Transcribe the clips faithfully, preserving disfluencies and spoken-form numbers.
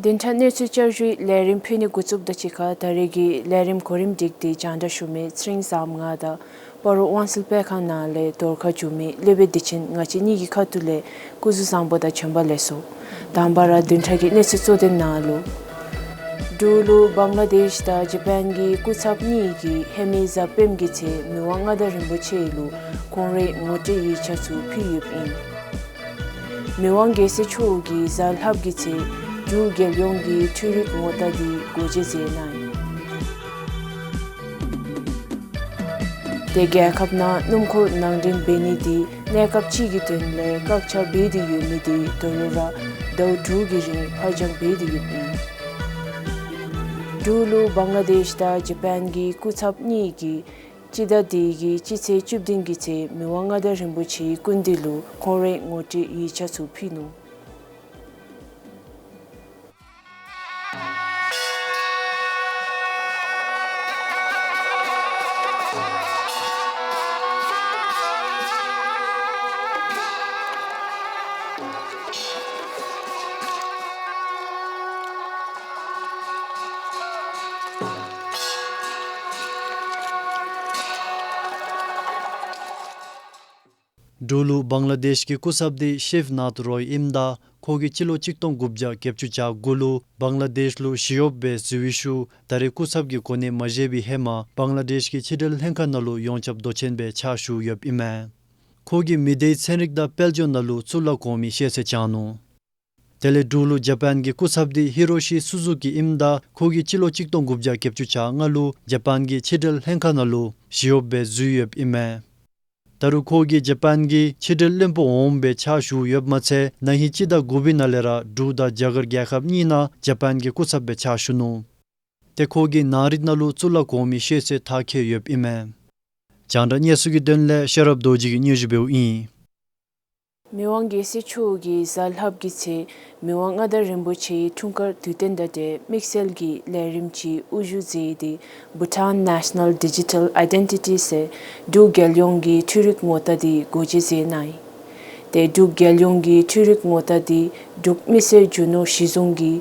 བདུན་ཕྲག་གནས་ཚུལ་བསྐྱར་ཞུའི་ལས་རིམ་ཕུལ་ནི་འགོ་བཙུགས་དོ། ཅིག་ཁར་ད་རེས་ཀྱི་ལས་རིམ་གོ་རིམ་སྒྲིག་སྟེ་སྙན་ཞུ་མི་ཚེ་རིང་བཟངམོ་ང་དང་སྤ་རོ་དབང་སེལ་སྤེལ་ཁང་ནང་ལས་རྫོང་ཁ་བྱོན་མི་ལས་བྱེདཔ་བདེ་ཆེན་ང་བཅས་གཉིས་ཀྱི་ཁ་ཐུག་ལས་སྐུ་གཟུགས་བཟང་པོ་དང་བྱོན་པ་ལེགས་སོ། དང་པ་ར་བདུན་ཕྲག་གི་གནས་ཚུལ་གཙོ་དོན་ནང་ལུ། འབྲུག་ལུ་བང་ལ་དེཤ་དང་ཇ་པཱན་གྱི་སྐུ་ཚབ་གཉིས་ཀྱིས་ཧེ་མའི་གཟའ་སྤེནམ་གི་ཚེ་མི་དབང་མངའ་བདག་རིན་པོ་ཆེ་ལུ་ཁོང་རའི་ངོ་སྤྲོད་ཡིག་ཆ་ཚུ་ཕུལ་ཡོདཔ་ཨིན། མི་དབང་རྒྱལ་སྲས་མཆོག་གིས་གཟའ་ལྷགཔ་གི་ཚེ་འབྲུག་རྒྱལ་ཡོངས་ཀྱི་འཕྲུལ་རིག་ངོ་རྟགས་འདི་སྒོ་འབྱེད་མཛད་གནང་ཡི། ཏེ་རྒྱལ་ཁབ་ནང་སྣུམ་འཁོར་ནང་འདྲེན་འབད་ནི་འདི་གནས་སྐབས་ཅིག་གི་དོན་ལས་བཀག་ཆ་འབད་དེ་ཡོད་མི་འདི་ད་རུང་ར་ཟླཝ་དྲུག་གི་རིང་ཕར་འགྱངས་འབད་དེ་ཡོདཔ་ཨིན། འབྲུག་ལུ་བང་ལ་དེཤ་དང་ཇ་པཱན་གྱི་སྐུ་ཚབ་གཉིས་ཀྱིས་སྤྱི་ཟླ་འདི་གི་སྤྱི་ཚེས་བཅུ་བདུན་གྱི་ཚེ་མི་དབང་མངའ་བདག་རིན་པོ་ཆེའི་སྐུ་མདུན་ལུ་ཁོང་རའི་ངོ་སྤྲོད་ཡིག་ཆ་ཚུ་ཕུལ་ནུག། འབྲུག་ལུ་བང་ལ་དེཤ་གི་སྐུ་ཚབ་འདི་ཤེབ་ནཱཐ་རོའི་ཨིནམ་ད་ཁོ་གིས་སྤྱི་ལོ་གཅིག་སྟོང་དགུ་བརྒྱ་བརྒྱད་ཅུ་གྱ་དགུ་ལུ་བང་ལ་དེཤ་ལུ་ཞི་གཡོགཔ་སྦེ་འཛུལ་བའི་ཤུལ་ད་རེས་སྐུ་ཚབ་ཀྱི་གོ་གནས་མ་བཞེས་པའི་ཧེ་མ་བང་ལ་དེཤ་གི་ཕྱི་འབྲེལ་ལྷན་ཁག་ནང་ལུ་ཡོངས་ཁྱབ་མདོ་ཆེན་སྦེ་ཕྱག་ཞུ་ཡོདཔ་ཨིན་མས། ཁོ་གིས་མི་སྡེའི་ཚན་རིག་དང་དཔལ་འབྱོར་ནང་ལུ་གཙུག་ལག་གོང་མའི་ཤེས་ཚད་བྱུང་ནུག། དེ་ལས་འབྲུག་ལུ་ཇ་པཱན་གྱི་སྐུ་ཚབ་འདི་ཧི་རོ་ཤི་སུ་ཛུ་ཀི་ཨིནམ་ད་ཁོ་གིས་སྤྱི་ལོ་གཅིག་སྟོང་དགུ་བརྒྱ་བརྒྱད་ཅུ་གྱ་ལྔ་ལུ་ཇ་པཱན་གྱི་ཕྱི་འབྲེལ་ལྷན་ཁག་ནང་ལུ་ཞི་གཡོགཔ་སྦེ་འཛུལ་ཡོདཔ་ཨིན་མས། ད་རུང་ཁོ་གིས་ཇ་པཱན་གྱི་ཕྱི་འབྲེལ་བློན་པོ་འོགམ་སྦེ་ཕྱག་ཞུ་ཡོདཔ་མ་ཚད་ན་ཧིང་སྤྱི་ཟླ་དགུ་པའི་ནང་ལས་ར་འབྲུག་དང་རྒྱ་གར་རྒྱལ་ཁབ་གཉིས་ནང་ཇ་པཱན་གྱི་སྐུ་ཚབ་སྦེ་ཕྱག་ཞུ་ནུག། ཏེ་ཁོ་གིས་ནང་རིག་ནང་ལུ་གཙུག་ལག་གོང་མའི་ཤེས་ཚད་མཐར་འཁྱོལ་ཡོདཔ་ཨིན་མས། རྒྱང་བསྒྲགས་གནས་ཚུལ་གྱི་དོན་ལས་ཤེས་རབ་རྡོ་རྗེ་གིས་སྙན་ཞུ་འབདཝ་ཨིན། མི་དབང་རྒྱལ་སྲས་མཆོག་གིས་གཟའ་ལྷགཔ་གི་ཚེ་མི་དབང་མངའ་བདག་རིན་པོ་ཆེའི་འཁྲུངས་སྐར་དུས་སྟོན་དང་འབྲེལ་དམིགས་བསལ་གྱི་ལས་རིམ་ཅིག་དབུ་བཞུགས་མཛད་དེ་Bhutan National Digital Identity ཟེར་འབྲུག་རྒྱལ་ཡོངས་ཀྱི་འཕྲུལ་རིག་ངོ་རྟགས་འདི་སྒོ་འབྱེད་མཛད་གནང་ཡི། ཏེ་འབྲུག་རྒྱལ་ཡོངས་ཀྱི་འཕྲུལ་རིག་ངོ་རྟགས་འདི་འབྲུག་མི་སེར་རྒྱུ་ནོར་གཞི་བཟུང་གིས་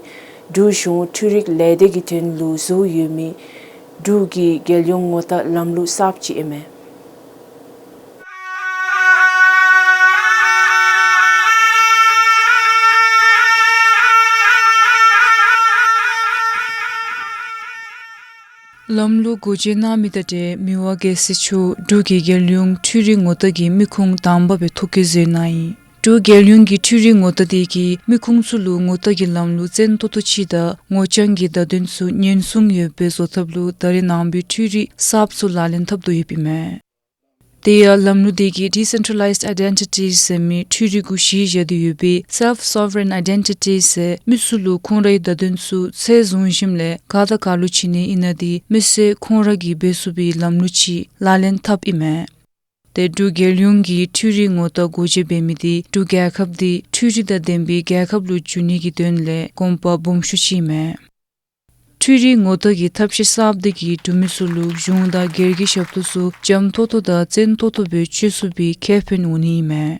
འབྲུག་གཞུང་འཕྲུལ་རིག་ལས་སྡེ་གི་དོན་ལུ་བཟོ་ཡོད་མི་འབྲུག་གི་རྒྱལ་ཡོངས་ངོ་རྟགས་ལམ་ལུགས་གསརཔ་ཅིག་ཨིན་མས། ལམ་ལུགས་སྒོ་འབྱེད་གནང་མི་དང་འབྲེལ་མི་དབང་རྒྱལ་སྲས་མཆོག་འབྲུག་གི་རྒྱལ་ཡོངས་འཕྲུལ་རིག་ངོ་རྟགས་ཀྱི་མི་ཁུངས་དང་པ་སྦེ་ཐོ་བཀོད་མཛད་གནང་ཡི། འབྲུག་རྒྱལ་ཡོངས་ཀྱི་འཕྲུལ་རིག་ངོ་རྟགས་འདི་གིས་མི་ཁུངས་ཚུ་ལུ་ངོ་རྟགས་ཀྱི་ལམ་ལུགས་བཙན་ཏོག་ཏོ་ཅིག་དང་ངོ་རྐྱང་གི་བརྡ་དོན་ཚུ་ཉེན་སྲུང་ཡོདཔ་སྦེ་བཟོ་ཐབས་ལུ་ད་རེས་ནངས་པའི་འཕྲུལ་རིག་གསརཔ་ཚུ་ལག་ལེན་འཐབ་དོ་ཡོདཔ་ཨིན་མས། དེ་ཡང་ལམ་ལུགས་འདི་གིས་Decentralized Identity ཟེར་མི་འཕྲུལ་རིག་གུ་གཞི་བཞག་སྟེ་ཡོད་པའི་Self-Sovereign Identity ཟེར་མི་ཚུ་ལུ་ཁོང་རའི་བརྡ་དོན་ཚུ་ཚད་བཟུང་ཞིནམ་ལས་ག་དང་ག་ལུ་བྱིན་ནི་ཨིན་ན་འདི་མི་སེར་ཁོང་ར་གིས་འབད་ཚུགས་པའི་ལམ་ལུགས་ཅིག་ལག་ལེན་འཐབ་ཨིན་མས། ཏེ་འབྲུག་རྒྱལ་ཡོངས་ཀྱི་འཕྲུལ་རིག་ངོ་རྟགས་སྒོ་འབྱེད་འབད་མི་འདི་འབྲུག་རྒྱལ་ཁབ་འདི་འཕྲུལ་རིག་དང་ལྡན་པའི་རྒྱལ་ཁབ་ལུ་འགྱུར་ནི་གི་དོན་ལས་གོམ་པ་སྦོམ་ཤོས་ཅིག་ཨིན་མས། འཕྲུལ་རིག་ངོ་རྟགས་ཀྱི་ཐབས་ཤེས་གསརཔ་འདི་གིས་འབྲུག་མི་ཚུ་ལུ་གཞུང་དང་སྒེར་གྱི་ཞབས་ཏོག་ཚུ་འཇམ་ཏོང་ཏོ་དང་བཙན་ཏོག་ཏོ་སྦེ་སྤྱོད་ཚུགས་པའི་ཁེ་ཕན་འོང་ནི་ཨིན་མས།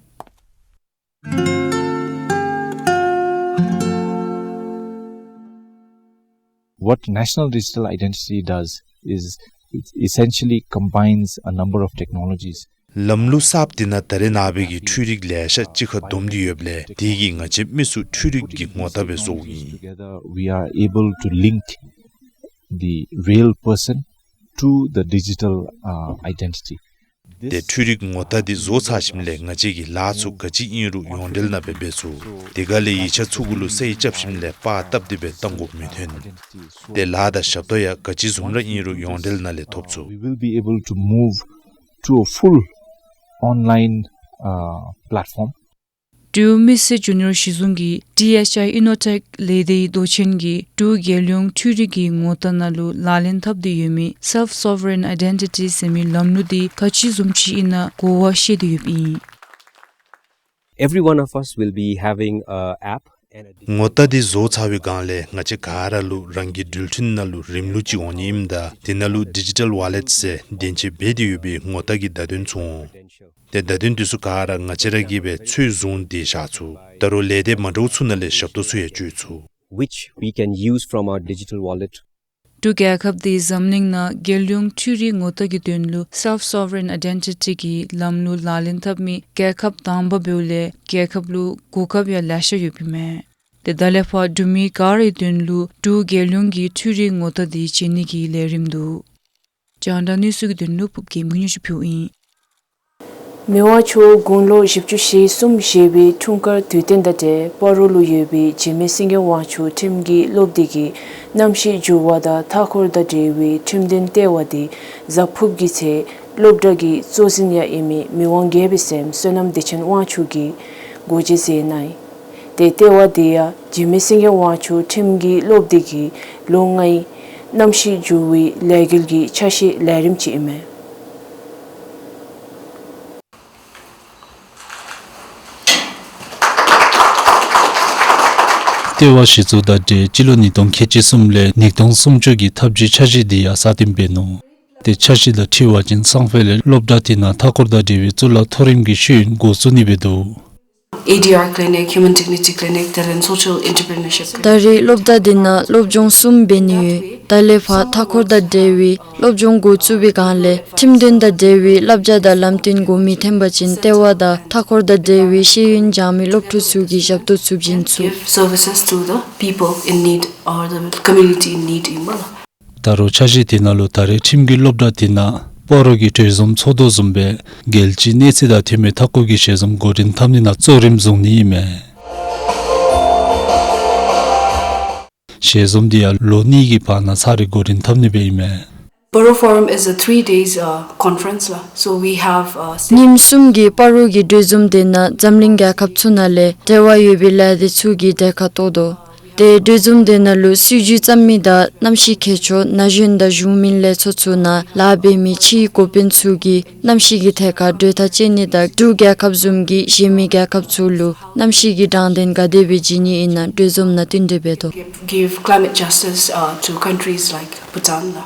What National Digital Identity does is it essentially combines a number of technologies. ལམ་ལུགས་གསརཔ་འདི་ནང་ད་རེས་ནངས་པའི་གི་འཕྲུལ་རིག་ལེ་ཤ་གཅིག་ཁར་བསྡོམས་ཏེ་ཡོདཔ་ལས་དེ་གིས་ང་བཅས་མི་ཚུ་འཕྲུལ་རིག་གི་ངོ་རྟགས་སྦེ་བཟོཝ་ཨིན། Together we are able to link the real person to the digital, uh, identity. ཏེ་འཕྲུལ་རིག་ངོ་རྟགས་འདི་བཟོ་ཚར་ཞིནམ་ལས་ང་བཅས་ཀྱིས་ལཱ་ཚུ་ག་ཅི་ཨིན་རུང་ཡོངས་འབྲེལ་ནང་སྦེ་འབད་ཚུགས། དེ་ག་ལས་ཡིག་ཆ་ཚུ་གུ་ལུ་སའི་རྐྱབ་ཞིནམ་ལས་པར་བཏབ་སྟེ་སྦེ་བཏང་དགོཔ་མི་འཐོན། ཏེ་ལཱ་དང་ཞབས་ཏོག་ཡང་ག་ཅི་བཟུམ་ར་ཨིན་རུང་ཡོངས་འབྲེལ་ནང་ལས་ཐོབ་ཚུགས། We will be able to move to a full online, uh, platform. འབྲུག་མི་སེར་རྒྱུ་ནོར་གཞི་བཟུང་གིས་ཌི་ཨེཆ་ཨའི་ཨི་ནོ་ཊེཀ་ལས་སྡེའི་མདོ་ཆེན་གྱིས་འབྲུག་རྒྱལ་ཡོངས་འཕྲུལ་རིག་གི་ངོ་རྟགས་ནང་ལུ་ལག་ལེན་འཐབ་སྟེ་ཡོད་མི་Self-Sovereign Identity ཟེར་མི་ལམ་ལུགས་འདི་ག་ཅི་བཟུམ་ཅིག་ཨིན་ན་གོ་བ་བཤད་དེ་ཡོདཔ་ཨིན། Every one of us will be having a app and a ངོ་རྟགས་འདི་བཟོ་ཚར་བའི་སྒང་ལས་ང་བཅས་ག་ར་ལུ་རང་གི་འགྲུལ་འཕྲིན་ནང་ལུ་རིམ་ལུགས་ཅིག་འོང་ནི་ཨིནམ་ད་དེ་ནང་ལུ་ཌི་ཇི་ཊལ་ཝཱ་ལེཊ་ཟེར་བདེན་དཔྱད་འབད་དེ་ཡོད་པའི་ངོ་རྟགས་ཀྱི་བརྡ་དོན་ཚུ་འོང་། ཏེ་བརྡ་དོན་འདི་ཚུ་ག་ར་ང་བཅས་ར་གིས་སྦེ་ཚོད་བཟུང་སྟེ་བཞག་ཚུགས། ད་རུང་ལས་སྡེ་མ་འདྲཝ་ཚུ་ནང་ལས་ཞབས་ཏོག་ཚུ་ཡང་སྤྱོད་ཚུགས། which we can use from our digital wallet. འབྲུག་རྒྱལ་ཁབ་འདི་འཛམ་གླིང་ནང་རྒྱལ་ཡོངས་འཕྲུལ་རིག་ངོ་རྟགས་ཀྱི་དོན་ལུ་self sovereign identity གི་ལམ་ལུགས་ལག་ལེན་འཐབ་མི་རྒྱལ་ཁབ་དང་པ་འབདཝ་ལས་རྒྱལ་ཁབ་ལུ་གོ་སྐབས་ཡང་ལེ་ཤ་ཡོདཔ་ཨིན་མས། ཏེ་ད་ལས་ཕར་འབྲུག་མི་ག་རའི་དོན་ལུ་འབྲུག་རྒྱལ་ཡོངས་ཀྱི་འཕྲུལ་རིག་ངོ་རྟགས་འདི་བྱིན་ནི་གི་ལས་རིམ་འདུག། རྒྱང་བསྒྲགས་གནས་ཚུལ་གྱི་དོན་ལུ་ཕུརབ་རྒྱལམོ་གིས་སྙན་ཞུ་ཕུལཝ་ཨིན། མི་དབང་མཆོག་དགུང་ལོ་བཞི་བཅུ་ཞེ་གསུམ་བཞེས་པའི་འཁྲུངས་སྐར་དུས་སྟོན་དང་འབྲེལ་སྤ་རོ་ལུ་ཡོད་པའི་འཇིགས་མེད་སེང་གེ་དབང་ཕྱུག་ཁྲིམས་ཀྱི་སློབ་སྡེ་གི་གནམ་གཤིས་འགྱུར་བ་དང་མཐའ་འཁོར་དང་འབྲེལ་བའི་ཁྲིམས་དོན་ལྟེ་བ་འདི་གཟའ་ཕུརཔ་གི་ཚེས་སློབ་གྲྭ་གི་གཙོ་འཛིན་ཡང་ཨིན་མི་མི་དབང་རྒྱལ་པོའི་སྲསམོ་བསོད་ནམས་བདེ་ཆེན་དབང་ཕྱུག་གིས་སྒོ་འབྱེད་མཛད་གནང་ཡི། ཏེ་ལྟེ་བ་འདི་ཡང་འཇིགས་མེད་སེང་གེ་དབང་ཕྱུག་ཁྲིམས་ཀྱི་སློབ་སྡེ་གི་ལོ་ལྔའི་གནམ་གཤིས་འགྱུར་བའི་ལས་འགུལ་གྱི་ཆ་ཤས་ལས་རིམ་ཅིག་ཨིན་མས། ལྟེ་བ་གཞི་བཙུགས་དང་འབྲེལ་སྤྱི་ལོ་ཉིས་སྟོང་ཁལ་གཅིག་གསུམ་ལས་ཉིས་སྟོང་སུམ་ཅུ་གི་འཐབ་ཇུས་འཆར་གཞི་འདི་ཡང་སྲ་བརྟན་འབད་ནུག། ཏེ་འཆར་གཞི་དང་འཁྲིལ་བ་ཅིན་སང་ཕོད་ལས་སློབ་གྲྭ་དེ་ནང་མཐའ་འཁོར་དང་འབྲེལ་བའི་གཙུག་ལག་མཐོ་རིམ་གྱི་ཤེས་ཡོན་འགོ་བཙུགས་ནི་འབད་དོ། A D R clinic, human dignity clinic, དེ་ལས་social entrepreneurship clinic. ད་རེས་སློབ་གྲྭ་འདི་ནང་སློབ་སྦྱོང་གསུམ་འབད་ནི་ཡོད། ད་ལས་ཕར་མཐའ་འཁོར་དང་འབྲེལ་བའི་སློབ་སྦྱོང་འགོ་བཙུགས་པའི་སྒང་ལས་ཁྲིམས་དོན་དང་འབྲེལ་བའི་བསླབ་བྱ་དང་ལམ་སྟོན་དགོ་མི་ཐོན་པ་ཅིན་ལྟེ་བ་དང་མཐའ་འཁོར་དང་འབྲེལ་བའི་ཤེས་ཡོན་སྦྱང་མི་སློབ་ཕྲུག་ཚུ་གིས་ཞབས་ཏོག་ཚུ་བྱིན་ཚུགས། Give services to the people in need or the community in need ཨིན་པས་ལགས། ད་རུང་འཆར་གཞི་དེ་ནང་ལུ་ད་རེས་ཁྲིམས་ཀྱི་སློབ་གྲྭ་དེ་ནང་སྤ་རོ་གི་གྲོས་འཛོམས་ཚོགས་འདུ་བཟུམ་སྦེ་རྒྱལ་སྤྱིའི་གནས་ཚད་དང་མཐུན་པའི་མཐའ་འཁོར་གྱི་ཞལ་འཛོམས་འགོ་འདྲེན་འཐབ་ནི་ནང་གཙོ་རིམ་བཟུང་ནི་ཨིན་མས། ཞལ་འཛོམས་འདི་ཡང་ལོ་གཉིས་ཀྱི་བར་ན་ཚར་རེ་འགོ་འདྲེན་འཐབ་ནི་སྦེ་ཨིན་མས། Paro Forum is a three days, uh, conference, la. So we have, uh, six ཉིནམ་གསུམ་གྱི་སྤ་རོ་གི་གྲོས་འཛོམས་དེ་ནང་འཛམ་གླིང་རྒྱལ་ཁབ་ཚུ་ནང་ལས་འབྲེལ་བ་ཡོད་པའི་ལས་སྡེ་ཚུ་གིས་གྲལ་ཁར་གཏོགས་དོ། ཏེ་གྲོས་འཛོམས་དེ་ནང་ལུ་སྲིད་བྱུས་བརྩམ་མི་དང་གནམ་གཤིས་མཁས་མཆོག་ན་གཞོན་དང་གཞུང་མིན་ལས་ཚོགས་ཚུ་ནང་ལཱ་འབད་མི་ཕྱིའི་འགོ་དཔོན་ཚུ་གིས་གནམ་གཤིས་ཀྱི་ཐད་ཁར་གྲོས་ཐག་བཅད་ནི་དང་འབྲུག་རྒྱལ་ཁབ་བཟུམ་གྱི་གཞན་མི་རྒྱལ་ཁབ་ཚུ་ལུ་གནམ་གཤིས་ཀྱི་དྲང་བདེན་ག་དེ་སྦེ་བྱིན་ནི་ཨིན་ན་གྲོས་འཛོམས་ནང་བསྟུན་གྲོས་འབད་དོ། Give climate justice, uh, to countries like Bhutan, la.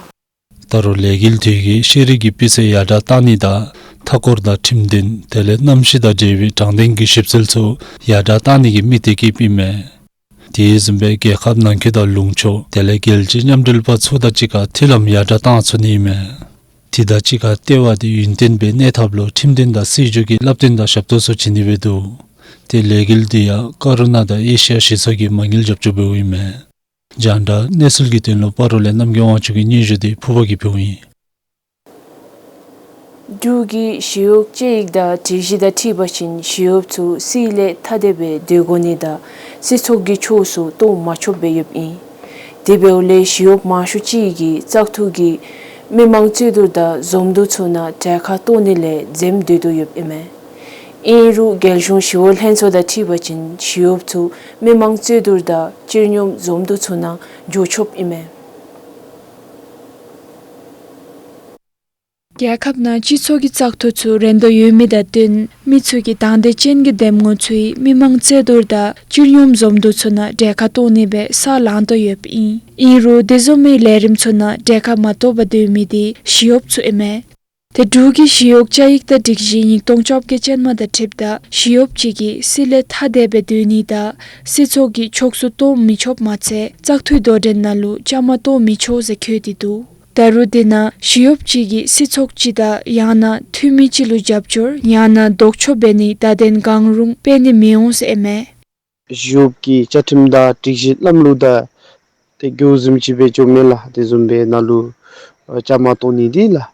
ད་རུང་ལས་འགུལ་དེ་གིས་ཤེས་རིག་གི་སྤུས་ཚད་ཡར་དྲག་གཏང་ནི་དང་མཐའ་འཁོར་དང་ཁྲིམས་དོན་དེ་ལས་གནམ་གཤིས་དང་འབྲེལ་བའི་དྲང་བདེན་གྱི་ཞིབ་འཚོལ་ཚུ་ཡར་དྲག་གཏང་ནི་གི་དམིགས་གཏད་བསྐྱེདཔ་ཨིན་མས། དེ་བཟུམ་སྦེ་རྒྱལ་ཁབ་ནང་འཁོད་དང་ལུང་ཕྱོགས་དེ་ལས་རྒྱལ་སྤྱིའི་མཉམ་འབྲེལ་པ་ཚུ་དང་གཅིག་ཁར་མཐུན་ལམ་ཡར་དྲག་གཏང་ཚུགས་ནི་ཨིན་མས། དེ་དང་གཅིག་ཁར་ལྟེ་བ་དེ་ཡུན་བརྟན་སྦེ་གནས་ཐབས་ལུ་ཁྲིམས་དོན་དང་སྲིད་བྱུས་ཀྱི་བསླབ་སྟོན་དང་ཞབས་ཏོག་ཚུ་བྱིན་ནི་སྦེ་འདུག། ཏེ་ལས་འགུལ་དེ་ཡང་ཀ་རུ་ན་དང་ཨེ་ཤི་ཡ་གཞི་ཚོགས་ཀྱིས་མ་དངུལ་རྒྱབ་སྐྱོར་འབདཝ་ཨིན་མས། རྒྱང་བསྒྲགས་གནས་ཚུལ་གྱི་དོན་ལུ་སྤ་རོ་ལས་རྣམ་རྒྱལ་དབང་ཕྱུག་གི་སྙན་ཞུ་དེ་ཕུརཔ་གིས་ཕུལཝ་ཨིན། འབྲུག་གི་ཞི་གཡོག་དཔྱད་ཡིག་དང་སྒྲིག་གཞི་དང་འཁྲིལ་བ་ཅིན་ཞི་གཡོགཔ་ཚུ་སྲིད་ལས་ཐ་དད་སྦེ་སྡོད་དགོ་ནི་དང་སྲིད་ཚོགས་ཀྱི་ཕྱོགས་སུ་གཏོགས་མ་ཆོགཔ་སྦེ་ཡོདཔ་ཨིན། དེ་འབདཝ་ལས་ཞི་གཡོགཔ་མང་ཤོས་ཅིག་གིས་བཙག་འཐུ་གི་མི་མང་རྩོད་བསྡུར་དང་འཛོམས་འདུ་ཚུ་ནང་གྲལ་ཁར་གཏོགས་ནི་ལས་འཛེམ་སྡོད་དོ་ཡོདཔ་ཨིན་མས། ཨིན་རུང་རྒྱལ་གཞུང་ཞི་གཡོག་ལྷན་ཚོགས་དང་འཁྲིལ་བ་ཅིན་ཞི་གཡོགཔ་ཚུ་མི་མང་རྩོད་བསྡུར་དང་སྤྱིར་སྙོམས་འཛོམས་འདུ་ཚུ་ནང་འགྱོ་ཆོགཔ་ཨིན་མས། རྒྱལ་ཁབ་ནང་སྤྱི་ཚོགས་ཀྱི་བཙག་འཐུ་ཚུ་རན་དོ་ཡོད་མི་དང་བསྟུན་མི་ཚུ་གིས་དང་འདོད་ཅན་གྱི་འདེམས་ངོ་ཚུ་གིས་མི་མང་རྩོད་བསྡུར་དང་སྤྱིར་སྙོམས་འཛོམས་འདུ་ཚུ་ནང་གྲལ་ཁར་གཏོགས་ནི་སྦེ་ས་ལང་དོ་ཡོདཔ་ཨིན། ཨིན་རུང་དེ་བཟུམ་མའི་ལས་རིམ་ཚུ་ནང་གྲལ་ཁར་མ་གཏོགས་པར་སྡོད་མི་དེ་ཞི་གཡོགཔ་ཚུ་ཨིན་མས། ཏེ་འབྲུག་གི་ཞི་གཡོག་དཔྱད་ཡིག་དང་སྒྲིག་གཞི་ཉིས་སྟོང་བཅོ་བརྒྱད་ཅན་མ་དང་འཁྲིལཝ་ད་ཞི་གཡོགཔ་ཅིག་གིས་སྲིད་ལས་ཐ་དད་སྦེ་སྡོད་ནི་དང་སྲིད་ཚོགས་ཀྱི་ཕྱོགས་སུ་གཏོགས་མི་ཆོགཔ་མ་ཚད་བཙག་འཐུའི་དོ་འགྲན་ནང་ལུ་བཅའ་མར་གཏོགས་མི་ཆོག་ཟེར་འཁོད་དེ་འདུག། ད་རུང་དེ་ནང་ཞི་གཡོགཔ་ཅིག་གིས་སྲིད་ཚོགས་ཅིག་དང་ཡང་ན་འཐུས་མི་ཅིག་ལུ་རྒྱབ་སྐྱོར་ཡང་ན་ལྡོག་ཕྱོགས་འབད་ནིའི་བརྡ་དོན་གང་རུང་སྤེལ་ནི་མི་འོང་ཟེར་ཨིན་མས། ཞི་གཡོགཔ་གི་བཅའ་ཁྲིམས་དང་སྒྲིག་གཞི་ལམ་ལུགས་དང་ཏེ་འགྱོ་བཟུམ་ཅིག་སྦེ་འགྱོཝ་མས་ལགས། དེ་བཟུམ་སྦེ་ནང་ལུ་ཨ་བཅའ་མར་གཏོགས་ནི་འདི་ལགས།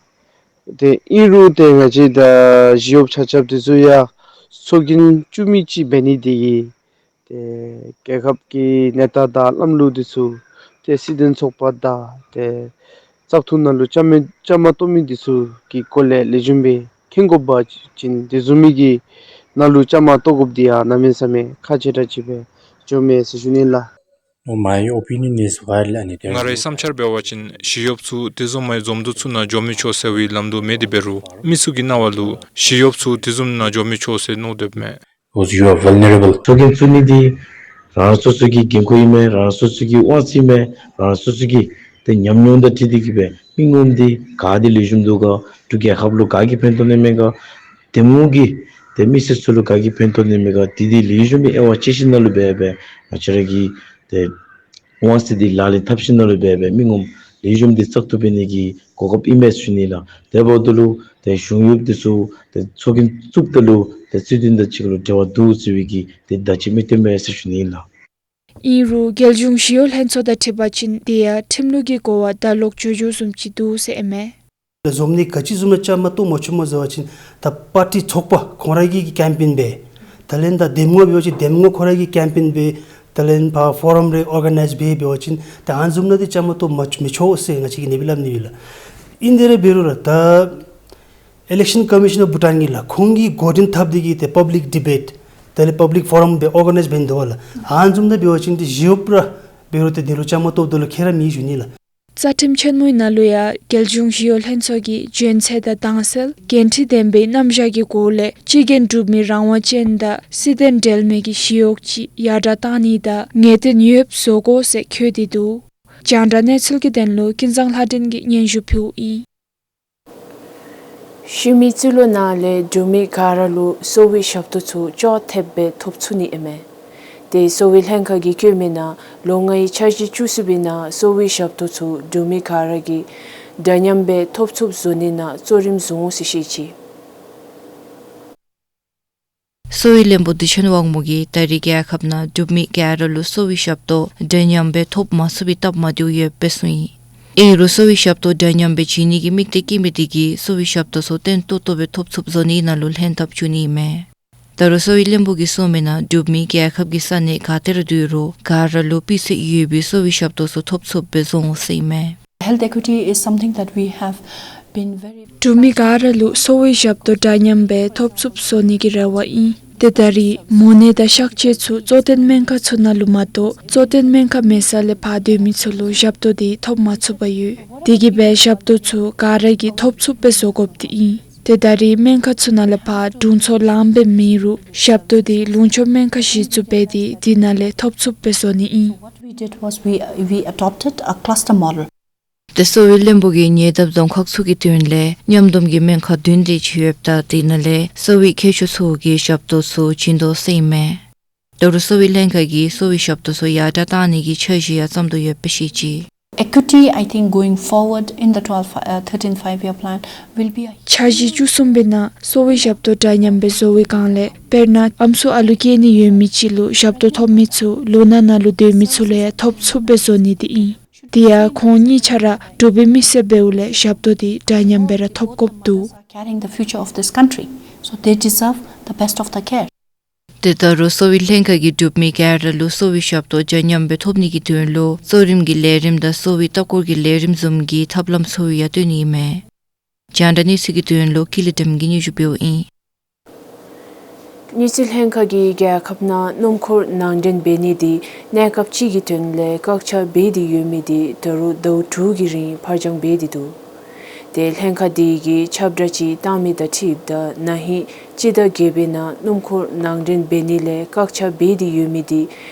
ཏེ་ཨིན་རུང་ཏེ་ང་བཅས་ད་ཞི་གཡོགཔ་ཆ་ཁྱབ་འདི་ཚུ་ཡང་ཚོགས་རྒྱན་བཙུགས་མི་ཅིག་འབད་ནི་འདི་གིས་ཏེ་རྒྱལ་ཁབ་ཀྱི་གནས་སྟངས་དང་ལམ་ལུགས་འདི་ཚུ་ཏེ་སྲིད་དོན་ཚོགས་པ་དང་ཏེ་བཙག་འཐུ་ནང་ལུ་བཅའ་མར་བཅའ་མར་གཏོགས་མི་འདི་ཚུ་གི་སྐོར་ལས་ལེགས་ཤོམ་སྦེ་མཁྱེན་དགོ་པ་ཅིན་དེ་བཟུམ་མའི་གི་ནང་ལུ་བཅའ་མར་གཏོགས་དགོཔ་འདི་ཡང་གནམ་མེད་ས་མེད་ཁག་ཆེ་དྲགས་ཅིག་སྦེ་འགྱོཝ་མས་ཟེར་ཞུ་ནི་ལགས། Oh, my opinion is widely unanimous. ང་རའི་བསམ་འཆར་འབད་བ་ཅིན་ཞི་གཡོགཔ་ཚུ་དེ་བཟུམ་མའི་འཛོམས་འདུ་ཚུ་ནང་འགྱོ་མི་ཆོག་ཟེར་བའི་ལམ་འདུག་མེད་དེ་འབད་རུང་མི་ཚུ་གི་རྣ་བ་ལུ་ཞི་གཡོགཔ་ཚུ་དེ་བཟུམ་ནང་འགྱོ་མི་ཆོག་ཟེར་མནོ་དོ་ཡོདཔ་མས། Because you are vulnerable. ཚོགས་རྒྱན་བཙུགས་ནི་འདི་རང་སོ་སོ་གི་འགན་ཁུར་ཨིན་མས། རང་སོ་སོ་གི་དབང་ཚད་ཨིན་མས། རང་སོ་སོ་གི་ཏེ་ཉམས་མྱོང་དང་འཁྲིལ་ཏེ་གིས་སྦེ་མི་ངོམ་འདི་ག་འདི་ལེགས་ཤོམ་འདུག་ག། འབྲུག་རྒྱལ་ཁབ་ལུ་ག་གིས་ཕན་ཐོགས་ནི་མས་ག། དེ་མོ་གི་ཏེ་མི་སེར་ཚུ་ལུ་ག་གིས་ཕན་ཐོགས་ནི་མས་ག། དེ་འདི་ལེགས་ཤོམ་སྦེ་དབྱེ་བ་དཔྱད་ཞིབ་ནང་ལུ་འབད་སྦེ་ང་བཅས་ར་གིས་ཏེ་ དབང་ཚད་འདི་ལག་ལེན་འཐབ་ཞིནམ་ལས་འབད་འབད་མི་ངོམ་ལེགས་ཤོམ་འདི་བཙག་འཐུ་འབད་ནི་གི་གོ་སྐབས་ཨིན་མས་ཟེར་ཞུ་ནི་ལགས། དེ་འབདཝ་ད་ལུ་ཏེ་གཞུང་གཡོགཔ་འདི་ཚུ་ཏེ་ཚོགས་རྒྱན་བཙུགསཔ་ད་ལུ་ཏེ་སྲིད་དོན་དང་གཅིག་ཁར་ལུ་འབྲེལ་བ་འདུག་ཟེར་བའི་གི་ཏེ་བརྡ་ཅིག་མི་སྟོན་པས་ཟེར་ཞུ་ནི་ལགས། ཨིན་རུང་རྒྱལ་གཞུང་ཞི་གཡོག་ལྷན་ཚོགས་དང་འཁྲིལ་བ་ཅིན་དེ་ཡང་ཁྲིམས་ལུགས་ཀྱི་གོ་བ་ད་ལོག་འགྱོ་འགྱོཝ་བཟུམ་ཅིག་འདུག་ཟེར་ཨིན་མས། འཛོམས་ནི་ག་ཅི་བཟུམ་ཅིག་མ་གཏོགས་མ་བྱུངམ་ཟེར་བ་ཅིན་ད་པར་ཊི་ཚོགས་པ་ཁོང་ར་གིས་ཀེམ་པེན་འབད། དེ་ལས་ད་འདེམས་ངོ་འབད་བ་ཅིན་འདེམས་ངོ་ཁོང་ར་གིས་ཀེམ་པེན་འབད། དེ་ལས་ཕར་ཕོ་རམ་རེ་ཨོར་ག་ནའིཛ་འབད་འབད་བ་ཅིན་ད་ཨ་ནི་བཟུམ་ནང་འདི་ཅིག་མ་གཏོགས་མ་མི་ཆོག་ཟེར་ང་བཅས་ཀྱིས་ཨ་ནི་སྦེ་སླབ་ནི་ཡོད་ལགས། ཨིན་དེ་ར་འབད་རུང་ར་ད་Election Commission of Bhutan གིས་ལགས་ཁོང་གིས་འགོ་འདྲེན་འཐབ་སྟེ་གིས་ཏེ་པབ་ལིཀ་ཌི་བེཊ་དེ་ལས་པབ་ལིཀ་ཕོ་རམ་སྦེ་ཨོར་ག་ནའིཛ་འབད་ནི་འདུག་པ་ལགས། ཨ་ནི་བཟུམ་ནང་འབད་བ་ཅིན་ཏེ་ཞི་གཡོགཔ་ར་འབད་རུང་ཏེ་འདི་ལུ་ཅིག་མ་གཏོགས་འདི་ལུ་ཁྱད་ར་མེད་ཞུ་ནི་ལགས། རྩ་ཁྲིམས་ཆེན་མོའི་ནང་ལུ་ཡང་རྒྱལ་གཞུང་ཞི་གཡོག་ལྷན་ཚོགས་ཀྱིས་འཇོན་ཚད་དང་དྭངས་གསལ་འགན་འཁྲི་ལྡན་པའི་རྣམ་གཞག་གི་སྒོ་ལས་སྤྱི་འགན་སྒྲུབ་མི་རང་དབང་ཅན་དང་སྲིད་དོན་འབྲེལ་མེད་ཀྱི་ཞི་གཡོག་ཅིག་ཡར་དྲག་བཏང་ནི་དང་ངེས་གཏན་ཡོདཔ་བཟོ་དགོ་ཟེར་འཁོད་དེ་འདུག། རྒྱང་བསྒྲགས་གནས་ཚུལ་གྱི་དོན་ལུ་ཀུན་བཟང་ལྷ་སྒྲོན་གྱིས་སྙན་ཞུ་ཕུལཝ་ཨིན། ཤུལ་མའི་རྩིས་ལོ་ནང་ལས་འབྲུག་མི་ག་ར་ལུ་གསོ་བའི་ཞབས་ཏོག་ཚུ་ཅོག་འཐདཔ་སྦེ་ཐོབ་ཚུགས་ནི་ཨིན་མས། ཏེ་གསོ་བའི་ལྷན་ཁག་གིས་བཀོད་མི་ནང་ལོ་ལྔའི་འཆར་གཞི་བཅུ་གསུམ་པའི་ནང་གསོ་བའི་ཞབས་ཏོག་ཚུ་འབྲུག་མི་ག་ར་གིས་འདྲ་མཉམ་སྦེ་ཐོབ་ཚུགསཔ་བཟོ་ནི་ནང་གཙོ་རིམ་བཟུང་འོང་ཟེར་བཤད་ཅི། གསོ་བའི་བློན་པོ་བདེ་ཆེན་དབང་མོ་གིས་ད་རེས་རྒྱལ་ཁབ་ནང་འབྲུག་མི་ག་ར་ལུ་གསོ་བའི་ཞབས་ཏོག་འདྲ་མཉམ་སྦེ་ཐོབ་མ་ཚུགས་པའི་སྟབས་མ་བདེཝ་ཡོདཔ་སྦེ་གསུངས་ཡི། ཨིན་རུང་གསོ་བའི་ཞབས་ཏོག་འདྲ་མཉམ་སྦེ་བྱིན་ནི་གི་དམིགས་གཏད་བསྐྱེད་མི་དེ་གིས་གསོ་བའི་ཞབས་ཏོག་ཚུ་བརྟན་ཏོག་ཏོ་སྦེ་ཐོབ་ཚུགསཔ་བཟོ་ནི་ནང་ལུ་ལྷན་ཐབས་བྱུང་ནི་ཨིན་མས། ད་རུང་གསོ་བའི་བློན་པོ་གིས་གསུངས་མི་ནང་འབྲུག་མི་རྒྱལ་ཁབ་ཀྱི་ས་གནས་ག་ཏེ་ར་སྡོད་རུང་ག་ར་ལུ་སྤུས་ཚད་ཡོད་པའི་གསོ་བའི་ཞབས་ཏོག་ཚུ་ཐོབ་ཚུགསཔ་སྦེ་བཟོ་འོང་ཟེར་ཨིན་མས། Health equity is something that we have been very འབྲུག་མི་ག་ར་ལུ་གསོ་བའི་ཞབས་ཏོག་འདྲ་མཉམ་སྦེ་ཐོབ་ཚུགསཔ་བཟོ་ནི་གི་རེ་བ་ཨིན། ཏེ་ད་རེས་མོ་ནད་དང་གཤག་བཅོས་ཚུ་གཙོ་བསྟེན་སྨན་ཁང་ཚུ་ནང་ལུ་མ་གཏོགས་གཙོ་བསྟེན་སྨན་ཁང་མེད་ས་ལས་ཕར་སྡོད་མི་ཚུ་ལུ་ཞབས་ཏོག་དེ་ཐོབ་མ་ཚུགས་པར་ཡོད། དེ་གིས་སྦེ་ཞབས་ཏོག་ཚུ་ག་ར་གིས་ཐོབ་ཚུགསཔ་སྦེ་བཟོ་དགོཔ་དེ་ཨིན། ཏེ་ད་རེས་སྨན་ཁང་ཚུ་ནང་ལས་ཕར་དྲུང་འཚོ་ལངམ་སྦེ་མེད་རུང་ཞབས་ཏོག་དེ་ལུང་ཕྱོགས་སྨན་ཁང་གཞི་བཙུགས་འབད་དེ་དེ་ནང་ལས་ཐོབ་ཚུགསཔ་སྦེ་བཟོ་ནི་ཨིན། What we did was we, we adopted a cluster model. ཏེ་གསོ་བའི་བློན་པོ་གིས་ཉེ་འདབས་རྫོང་ཁག་ཚུ་གི་དོན་ལས་མཉམ་སྡོམ་གྱི་སྨན་ཁང་བདུན་དེ་ཅིག་ཡོདཔ་ད་དེ་ནང་ལས་གསོ་བའི་མཁས་མཆོག་ཚུ་གིས་ཞབས་ཏོག་ཚུ་བྱིན་དོ་ཟེར་ཨིན་མས། ད་རུང་གསོ་བའི་ལྷན་ཁག་གིས་གསོ་བའི་ཞབས་ཏོག་ཚུ་ཡར་དྲག་བཏང་ནི་གི་འཆར་གཞི་ཡང་བརྩམ་དོ་ཡོདཔ་སྦེ་བཤད་ཅི། Equity, I think, going forward in the twelve, uh, thirteen five-year plan will be a འཆར་གཞི་བཅུ་གསུམ་པའི་ནང་གསོ་བའི་ཞབས་ཏོག་འདྲ་མཉམ་སྦེ་བཟོ་བའི་སྒང་ལས་དཔེར་ན་ཨམ་སྲུ་ཨ་ལུ་སྐྱེ་ནི་ཡོད་མི་ཅིག་ལུ་ཞབས་ཏོག་ཐོབ་མི་ཚུ་ལུང་ནག་ནང་ལུ་སྡོད་མི་ཚུ་ལུ་ཡང་ཐོབ་ཚུགསཔ་སྦེ་བཟོ་ནི་དེ་ཨིན། དེ་ཡང་ཁོང་གཉིས་ཆ་ར་འབྲུག་པའི་མི་སེར་འབདཝ་ལས་ཞབས་ཏོག་དེ་འདྲ་མཉམ་སྦེ་ར་ཐོབ་དགོཔ་འདུག། Carrying the future of this country, so they deserve the best of the care. ཏེ་ད་རུང་གསོ་བའི་ལྷན་ཁག་གིས་འབྲུག་མི་ག་ར་ལུ་གསོ་བའི་ཞབས་ཏོག་འདྲ་མཉམ་སྦེ་ཐོབ་ནི་གི་དོན་ལུ་གཙོ་རིམ་གྱི་ལས་རིམ་དང་གསོ་བའི་ལྟ་སྐོར་གྱི་ལས་རིམ་བཟུམ་གྱི་ཐབས་ལམ་ཚུ་ཡང་སྟོན་ནི་ཨིན་མས། རྒྱང་བསྒྲགས་གནས་ཚུལ་གྱི་དོན་ལུ་ཀུན་ལེགས་སྒྲོལ་མ་གིས་སྙན་ཞུ་ཕུལཝ་ཨིན། དངུལ་རྩིས་ལྷན་ཁག་གིས་རྒྱལ་ཁབ་ནང་སྣུམ་འཁོར་ནང་འདྲེན་འབད་ནི་དེ་གནས་སྐབས་ཅིག་གི་དོན་ལས་བཀག་ཆ་འབད་དེ་ཡོད་མི་དེ་ད་རུང་ཟླཝ་དྲུག་གི་རིང་ཕར་འགྱངས་འབད་དེ་འདུག། ཏེ་ལྷན་ཁག་དེ་གིས་ཁྱབ་བསྒྲགས་ཅིག་བཏང་མི་དང་འཁྲིལཝ་ད་ན་ཧིང་སྤྱི་ཟླ་བརྒྱད་པའི་ནང་སྣུམ་འཁོར་ནང་འདྲེན་འབད་ནི་ལས་བཀག་ཆ་འབད་དེ་ཡོད་མི་དེ་